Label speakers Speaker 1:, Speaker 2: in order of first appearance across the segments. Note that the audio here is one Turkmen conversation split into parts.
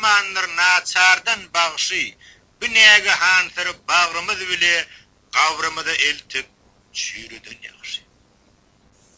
Speaker 1: Bolmandyr naçardan bagşy, Bu nägehan syry bagrymyz bile gabrymyza eltip çüýreden ýagşy.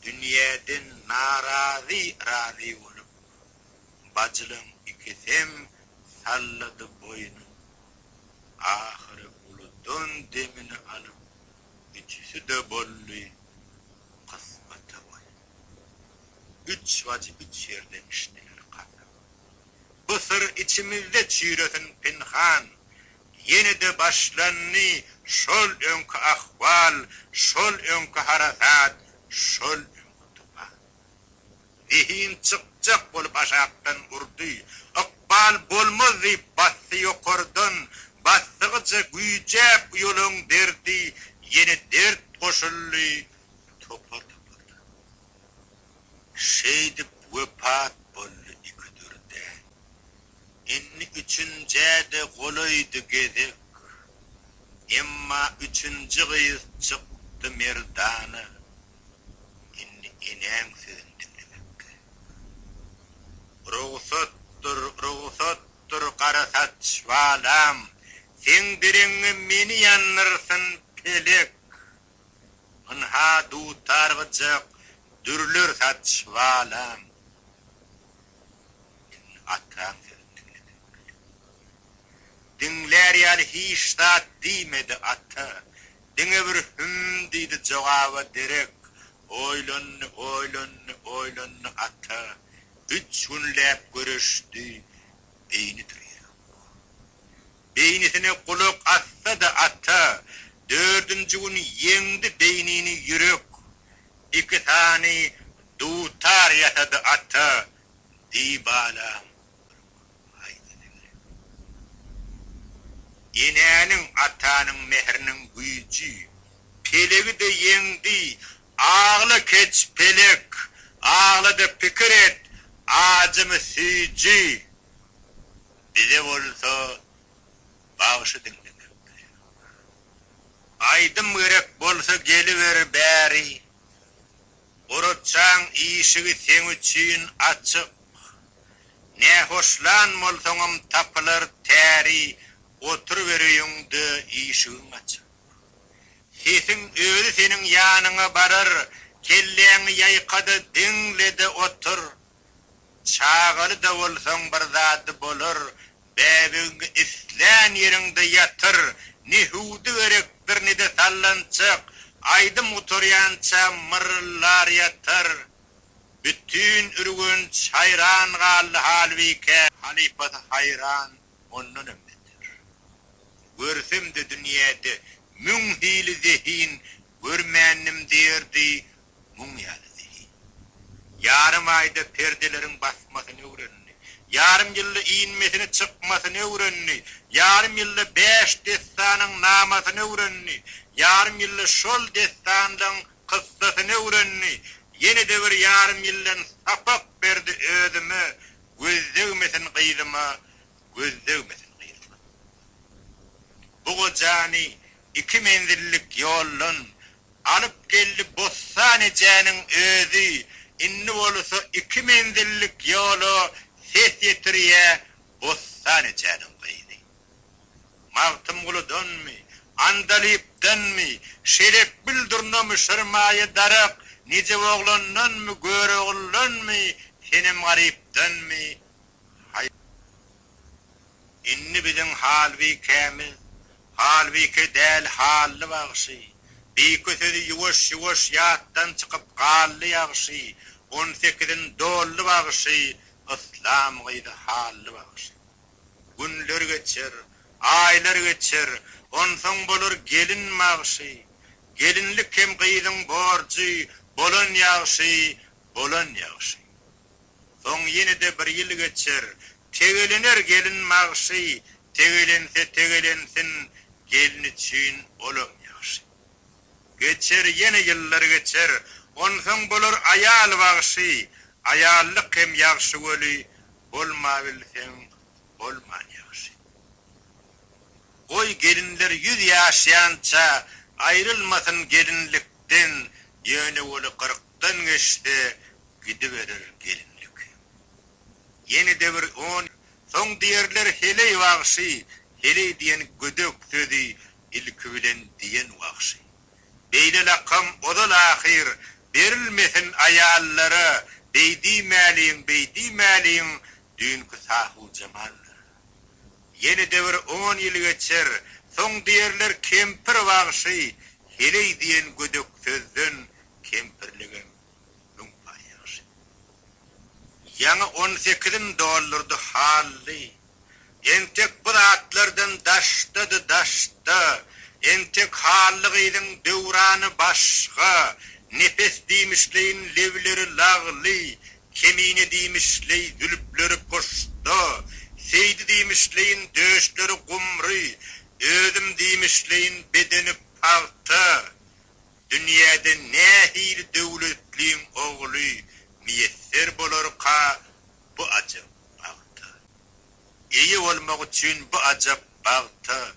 Speaker 1: Dünýäden narazy razy bolup, bajylaň ikisem sallady boýnun. Ahyry uludan demini alyp, üçüsi-de boldy kysmata boýun. Üç bajy üç ýerden içdiler kasam. Bu syr içimizde çüýresin pynhan. Ýene-de başlandy şol öňki ahwal, şol öňki harasat, şol öňki tupan. Zehin çykjak bolup aşakdan urdy. Ykbal bolmaz diýip basdy ýokardan. Basdygyça güýjäp uýalaň derdi, ýene dert goşuldy topar-topardan. Şeýdip wepat boldy iki dürde. Indi üçünjä-de golaýdy gezek. Emma üçünji gyz çykdy merdana. Indi enäň sözüni diňlemek gerek. Rugsatdyr, rugsatdyr gara saç balam, Seň deregiňe meni ýandyrsyn pelek. Ynha dutar gyjak, dürler saç balam. Indi ataň sözüni diňlemek gerek. Diňlär ýaly hiç zat diýmedi ata. Diňe bir hüm diýdi jogaba derek. Oýlandy, oýlandy, oýlandy ata. Üç günläp göreşdi, beýnidir ýürek. Beýnisine gulak assa-da ata, dördünji gün ýeňdi beýnini ýürek. Iki sany dutar ýasady ata, diý balam, bir haýsysy gerek. Enäniň, atanyň mähriniň güýji, pelegi-de ýeňdi, agla keç pelek, agla-da pikir et, ajymy süýji. Bize bolsa bagşy diňlemek gerek. Aýdym gerek bolsa geliber bäri. Oraçaň işigi seň üçin açyk. Nähoşlan bolsaňam tapylar täri, oturyber öýüňde işigiň açyk. Sesiň özi seniň ýanyňa barar, kelläňi ýaýka-da diňle-de otur. Çagaly-da bolsaň bir zady bolar, bäbegiňi islän ýeriňde ýatyr, ne hüwdi gerekdir, ne-de sallançak, aýdym gutarýança myrryllar ýatar. Bütin Ürgenç haýran galdy Halbike. Halypasy haýran ondanam beter. Görsem-de dünýäde müň hili zehin görmändim diýerdi Muň ýaly zehin. Ýarym aýda perdeleriň basmasyny öwrendi. Ýarym ýylda inmesini, çykmasyny öwrendi. Ýarym ýylda bäş dessanyň namasyny öwrendi. Ýarym ýylda şol dessanlaň kyssasyny öwrendi. Ýene-de bir ýarym ýyldan sapak berdi özüme, Göz degmesin gyzyma, göz degmesin gyzyma. Bu gojany iki menzillik ýoldan Alyp geldi Bossan ejäniň özi, indi bolsa iki menzillik ýola ses ýetirýä Bossan ejäniň gyzy. Magtymguludanmy, Andalypdanmy, Şelekbil durnamy, Şirmaýy darak, Nejeboglandanmy, Görogludanmy, Senem Garypdanmy, haý. Indi biziň Halbikämiz, Halbike däl Hally bagşy. Bike sözi ýuwaş-ýuwaş ýatdan çykyp galdy ýagşy, On sekizin doldy bagşy, Yslam gyzy Hally bagşy. Günler geçer, aýlar geçer, onsoň bolar gelin bagşy. Gelinlik hem gyzyň borjy, bolan ýagşy, bolan ýagşy. Soň ýene-de bir ýyl geçer, Tegelener gelin bagşy, Tegelense tegelensin, Gelin üçin olam ýagşy. Geçer ýene ýyllar geçer, Onsoň bolar aýal bagşy, Aýallyk hem ýagşy weli, Bolmabilseň, bolman ýagşy. Goý gelinler ýüz ýaşýança, Aýrylmasyn gelinlikden, Ýöne weli kyrkdan geçse, Gidiberer gelinlik. Ýene-de bir on, soň. Soň diýerler heleý bagşy, heleý diýen gödek sözi ilki bilen diýen wagşy. Beýle lakam ozal-ahyr berilmesin aýallara, beý diýmäliň, beý diýmäliň düýnki sahujamallara. Ýene-de bir on ýyl geçer, soň diýerler kempir bagşy, heleý diýen gödek sözden kempirligem müň paý ýagşy. Ýaňy on sekizin doldurdy Hally. Entek bu zatlardan daşdady, daşda. Entek Hally gyzyň döwrany başga. Nepes diýmişleýin lebleri lagly, Kemine diýmişleý zülpleri puşda, Seýdi diýmişleýin döşleri gumry, Özüm diýmişleýin bedeni pagta. Dünýäde nähili döwletliň ogly miýesser bolarka bu ajap bagta? Eýe bolmak üçin bu ajap bagta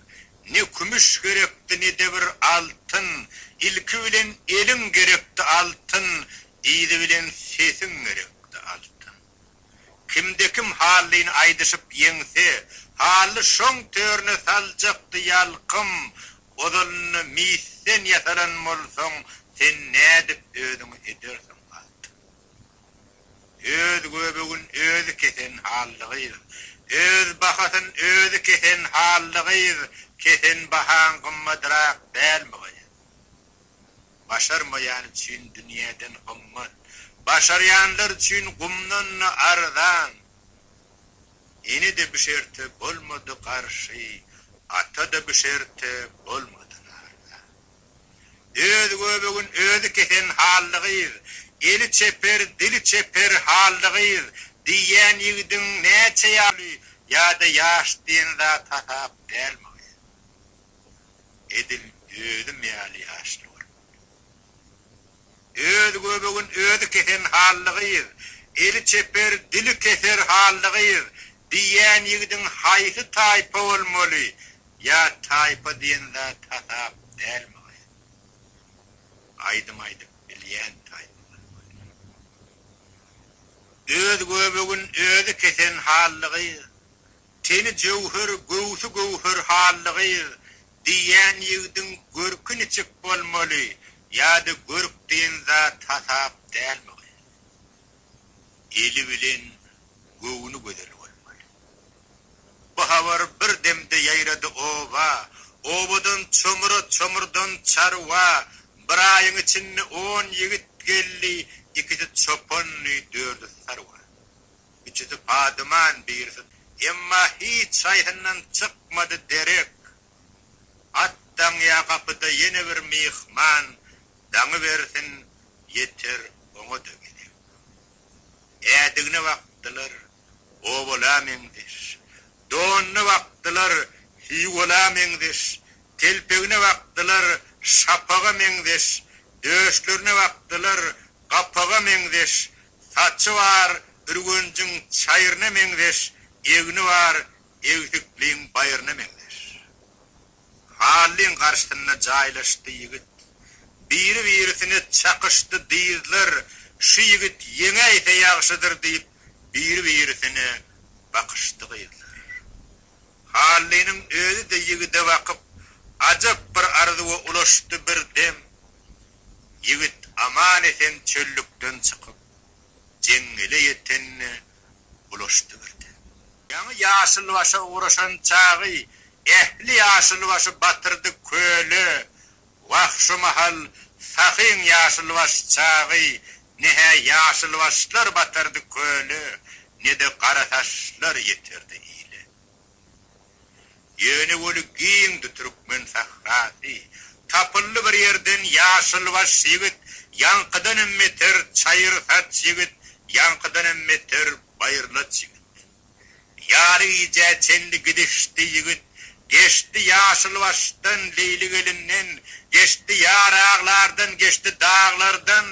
Speaker 1: ne kümüş gerekdi, ne-de bir altyn, ilki bilen eliň gerekdi altyn, yzy bilen sesiň gerekdi altyn. Kimde-kim Hallyny aýdyşyp ýeňse, Hally şoň törüne saljakdy ýalkym, ozalynda misden ýasalan bolsaň, sen nädip özüňi edersiň altyn? Öz göbegin özi kesen Hally gyz, Öz bahasyn özi kesen Hally gyz, Kesen bahaň gymmadrak dälmi gyz? Başarmaýan üçin dünýäden gymmat, Başarýanlar üçin gumdan-da arzan. Ene-de bu şerte bolmady garşy, Ata-da bu şerte bolmady narza. Öz göbegin özi kesen Hally gyz, Eli çeper, dili çeper Hally gyz, Diýýän ýigidiň näçe ýaly ýa-da ýaş diýen zat hasap dälmi gyz? Edil özüm ýaly ýaşly bolmaly. Öz göbegin özi kesen Hally gyz, Eli çeper, dili keser Hally gyz, Diýýän ýigidiň haýsy taýpa bolmaly Ýa taýpa diýen zat hasap dälmi gyz? Aýdym aýdyp bilýän taýpa bolmaly. Öz göbegin özi kesen Hally gyz, Teni jöwher, göwsi göwher Hally gyz, Diýýän ýigdiň görki niçik bolmaly Ýa-da görk diýen zat hasap dälmi gyz? Eli bilen göwni gözel bolmaly. Bu habar bir demde ýaýrady oba, Obadan çomura, çomurdan çarwa. Bir aýyň içinde on ýigit geldi, Ikisi çopandy, dördüsi sarwa. Üçüsi padyman, birisi. Emma hiç haýsyndan çykmady derek. At daňýa gapyda ýene bir myhman, Daňybersin, ýeter oňa-da gezek. Ädigine bakdylar, Obala meňzeş. Donuna bakdylar, Hiwala meňzeş. Telpegine bakdylar, Şapaga meňzeş. Döşlerine bakdylar, Gapaga meňzeş. Saçy bar, Ürgenjiň çaýryna meňzeş, egni bar, Egsikliň baýryna meňzeş. Hallyň garşysynda jaýlaşdy ýigit. Biri-birisine çakyşdy dyzlar, Şu ýigit ýeňäýse ýagşydyr diýip, biri-birisine bakyşdy gyzlar. Hallynyň özi-de ýigide bakyp, ajap bir arzuwa ulaşdy bir dem. Ýigit aman-esen çöllükden çykyp, jeňňele ýetende bulaşdy birden. Ýaňy ýaşylbaşa ugraşan çagy ähli ýaşylbaşy batyrdy köle. Wah, şo mahal sahyň ýaşylbaş çagy ne-hä ýaşylbaşlar batardy köle, ne-de garasaçlar ýeterdi ile. Ýöne weli giňdi türkmen sährasy. Tapyldy bir ýerden ýaşylbaş ýigit, ýaňkydanam beter çaýyr saç ýigit, ýaňkydanam beter baýyrlaç ýigit. Ýary gijä çenli gidişdi ýigit, geçdi ýaşylbaşdan, Leýligelinden, geçdi ýaraglardan, geçdi daglardan,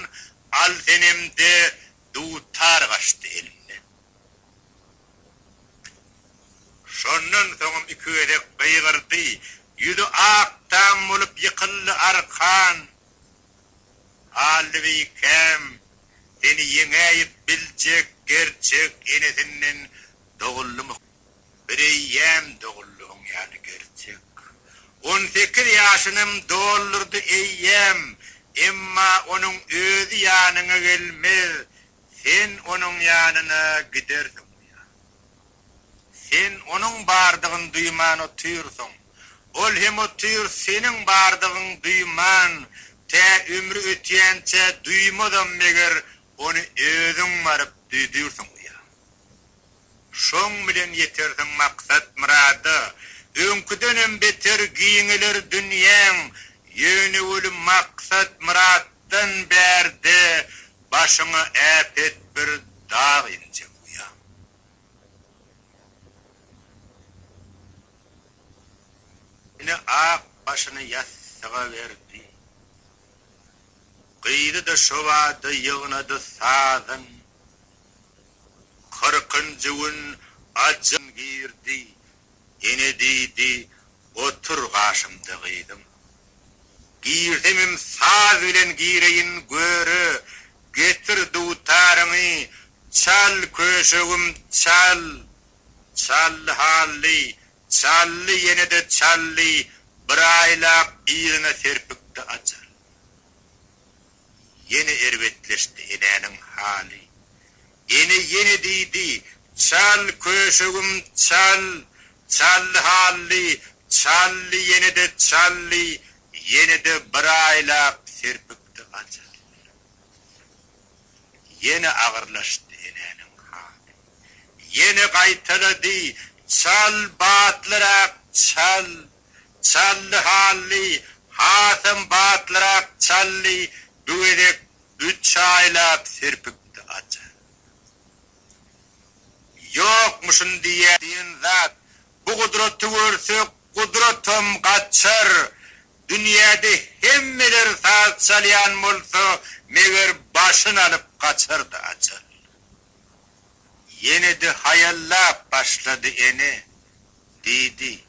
Speaker 1: al senemde dutar gaçdy elinden. Şondan soňam iki gezek gygyrdy, ýüzi ak tam bolup ýykyldy arkan. Hallybikäm, seni ýeňäýip biljek gerçek enesinden doguldymy? Enem doguldy oň ýaly gerçek. 18 ýaşynam doldurdy eýýäm, emma onuň özi ýanyňa gelmez, sen onuň ýanyna gidersiň uýa. Sen onuň bardygyny duýman otyrsyň. Ol hem otyr seniň bardygyň duýman, tä ömri ötýänçä duýmazam meger ony özüň baryp duýdursyň uýa. Şoň bilen ýetersiň maksat-myrada, öňküdenem beter giňeler dünýäň, ýöne weli maksat-myratdan bärde başyňa äpet bir dag injek uýa. Ene ak başyny ýassyga berdi. Gyzy-da şobada ýygnady sazyn. Kyrkynjy gün ajal girdi. Ene diýdi, Otur gaşymda gyzym. Girsemem saz bilen gireýin göre, Getir dutaryňy, çal köşegim, çal! Çaldy Hally, çaldy ýene-de çaldy, bir aýlap yzyna serpikdi ajal. Ýene erbetleşdi enäniň haly. Ene ýene diýdi, Çal, köşegim, çal! Çaldy Hally, çaldy ýene-de çaldy, ýene-de bir aýlap serpikdi ajal. Ýene agyrlaşdy enäniň haly. Ýene gaýtalady, Çal, batlyrak çal! Çaldy Hally, hasam batlyrak çaldy, bu gezek üç aýlap serpikdi ajal. Ýokmuşyn diýýä diýen zat, bu gudraty görse gudratam gaçar, dünýäde hemmeler saz çalýan bolsa meger başyn alyp gaçardy ajal. Ýene-de haýallap başlady ene, Diýdi,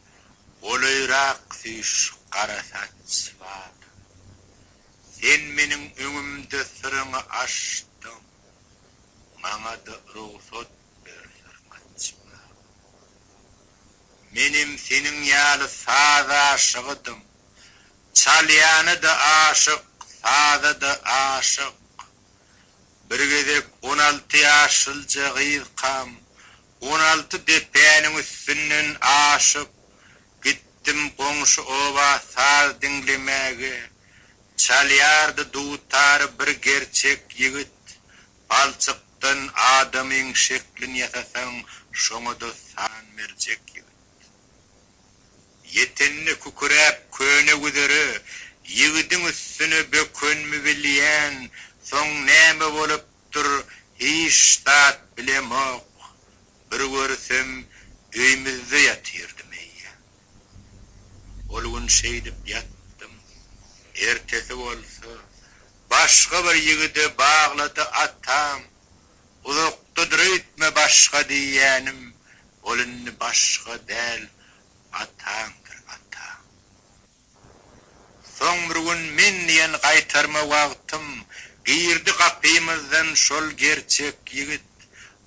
Speaker 1: Golaýrak süýş, gara saç bala. Sen meniň öňümde syryňy açdyň, maňa-da rugsat ber syrymy açmaga. Menem seniň ýaly saz aşygydym. Çalýana-da aşyk, saza-da aşyk. Bir gezek 16 ýaşlyja gyzkam, 16 depäniň üstünden aşyp, gitdim goňşy oba saz diňlemäge. Çalýardy dutary bir gerçek ýigit. Palçykdan adamyň şeklin ýasasaň, şoňa-da san berjek ýigit. Ýetende küküräp köne güzere, ýigidiň üstüne bökenmi bilýän, soň näme bolupdyr, hiç zat bilemok. Bir görsem, öýmüzde ýatyrdym eýýäm. Ol gün şeýdip ýatdym. Ertesi bolsa, başga bir ýigide baglady atam. Uzakdadyr öýtme başga diýýänim, ol indi başga däl, ataňdyr, ataň. Soň bir gün men diýen gaýtarma wagtym, girdi gapymyzdan şol gerçek ýigit.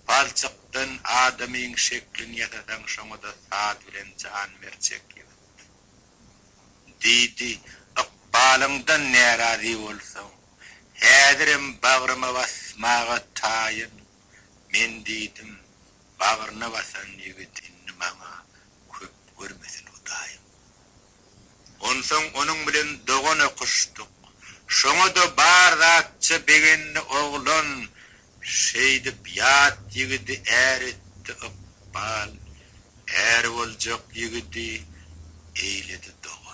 Speaker 1: Palçykdan adamyň şeklin ýasasaň şoňa-da saz bilen jan berjek ýigit. Diýdi, Ykbalyňdan närazy bolsaň, häzirem bagryma basmaga taýyn. Men diýdim, Bagryna basan ýigit indi maňa köp görmesin Hudaýym. Onsoň onuň bilen dogan okuşdyk. Şoňa-da bar zatça begendi oglan. Şeýdip ýat ýigidi är etdi ykbal. Är boljak ýigidi eýledi dogan.